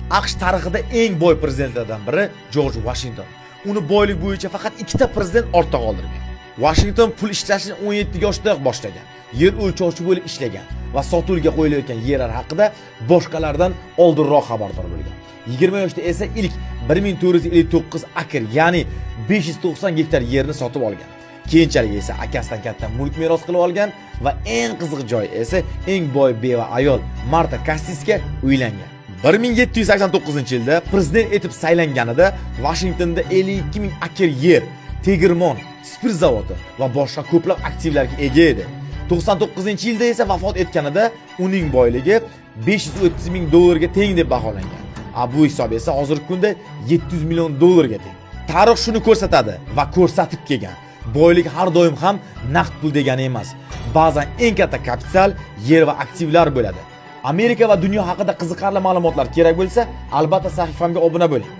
AQSh tarixida eng boy prezidentlardan biri Jorj Washington. Uni boylik bo'yicha faqat ikkita prezident ortda qoldirgan. Washington pul ishlashni 17 yoshidayoq boshlagan. Yer o'lchovchi bo'lib ishlagan va sotuvga qo'yilayotgan yerlar haqida boshqalardan oldinroq xabardor bo'lgan. 20 yoshda esa ilk 1459 akr, ya'ni 590 gektar yerni sotib olgan. Keyinchalik esa akasidan katta mulk meros qilib olgan va eng qiziq joyi esa eng boy beva ayol Marta Kastisga uylangan. 1789-yilda prezident etib saylanganida Vashingtonda 52 ming akr yer, tegirmon, spirt zavodi va boshqa ko'plab aktivlarga ega edi. 99-yilda esa vafot etganida uning boyligi 530 ming dollarga teng deb baholangan. A bu hisob esa hozirgi kunda 700 million dollarga teng. Tarix shuni ko'rsatadi va ko'rsatib kelgan. Boylik har doim ham naqd pul degani emas. Ba'zan eng katta kapital yer va aktivlar bo'ladi. Amerika va dunyo haqida qiziqarli ma'lumotlar kerak bo'lsa, albatta sahifamga obuna bo'ling.